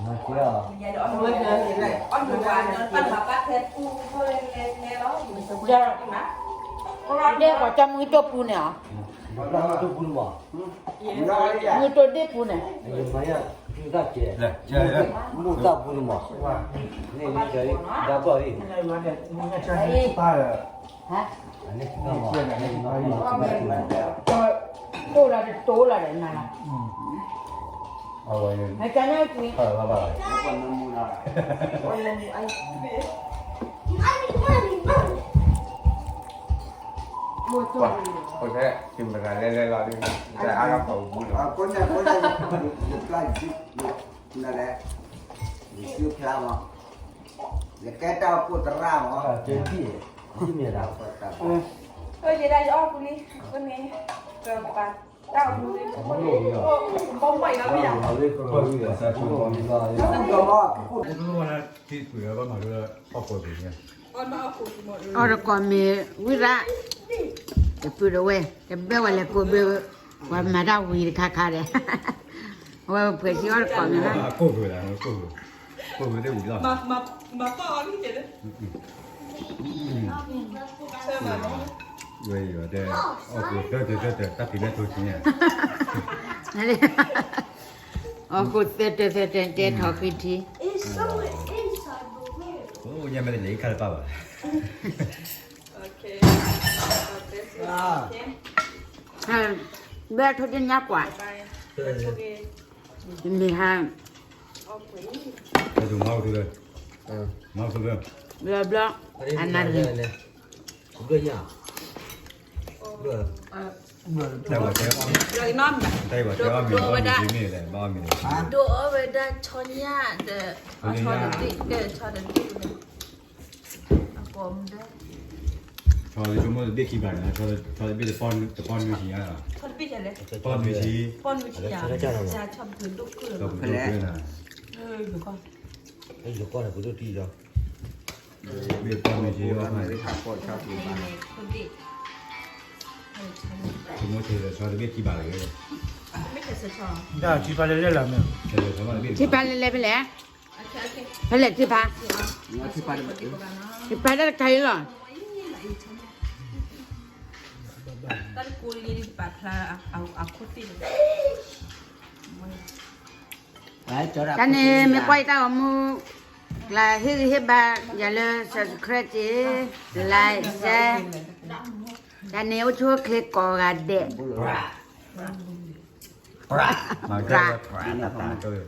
ဒဲကီၢ်ကၠီမုၢ်တိၢ်ပူၤန့ၣ်ဧါ, မုၢ်တိၢ်ဒ့ၣ်ပူၤန့ၣ်, မိၢ်သၣ်ပူၤန့ၣ်မး, တိၢ်လၢတတိၢ်လၢ်ဒီးနၤလီၤ, လဲၤကဲတၢ်အိၣ်ဖှိၣ်သရၣ်မး, ယမ့ၢ်ဒၣ်, ယအီၣ်ပူၤလံ, တၢ်အိၣ်ပူၤလံ, အီၣ်တကိးမ့ၢ်ဝံၤရၣ်, တပုၢ်တဝဲၢ်, တဘၣ်ဝဲလဲၤကိးဘၢ, ပှၤမၤတၢ်ဝံၤတခါခါဒီး, အဝဲပှဲၤစံအီၣ်တကိးမ့ၢ်ဘၣ်, ဝဲတဲ, အီၣ်ကိးသၢတၢၢ်သၢတၢၢ် တၢ်ဖံးမဲာ်ထိဆံန့ၣ်, အီၣ်ကိးသၢတၢၢ်သၢတၢၢ် တဲထီၣ်ဃံထံ, အိၣ်ညါမ့ၢ်တလဲၤခါတပၢ်ဘၣ်, ဘၣ်ထိၣ်ဒ့ၣ်ညါကွၢ်, မ့ၢ်ဟါ, ဘျီဘျီ, အနၢ်တဂ့ၤ, ဘျီညါ, တၢ်ဝဲတဲအီၣ်မ့ၤ, တၢ်ဝဲတဲအီၣ်မ့ၤ ဘၣ်အီၣ်မ့ၤန့ၣ်, ဒိးအီၣ်ဝဲဒၣ်ဆီညၣ်ဒီး, ဆီတဘ့ၣ်, ဆီတဘ့ၣ်န့ၣ်, ဆီတဘ့ၣ်တဘ့ၣ်ခံဘၣ်န့ၣ်, ဆီတဘ့ၣ်တပီၢ်နွံဆံညါလီၤ, ပီၢ်နွံဆံ, ပီၢ်နွံဆံ, ပီၢ်နွံဆံ, ဆီတဘ့ၣ်ခံဘၣ်လီၤ, ထံဖးလဲၣ်လဲၣ်မ့ၢ်, ဖဲလဲၣ်ထံဖး, ထံဖးတၢ်တခါအံၤလီၤ, တၢ်န့ၣ်မ့ၢ်ကွၢ်ယတၢ်ဂီၤမူ, ကျါဟ့ၣ်ဂံၢ်ဟ့ၣ်ဘါယၤလၢ subscribe က့ၤ, like, share, တၢ်န့ၣ်အိၣ်ဆူၣ်အိၣ်ချ့ကိးဂၤဒဲး, ပြၢ်, ပြၢ်, တၢ်တၢ်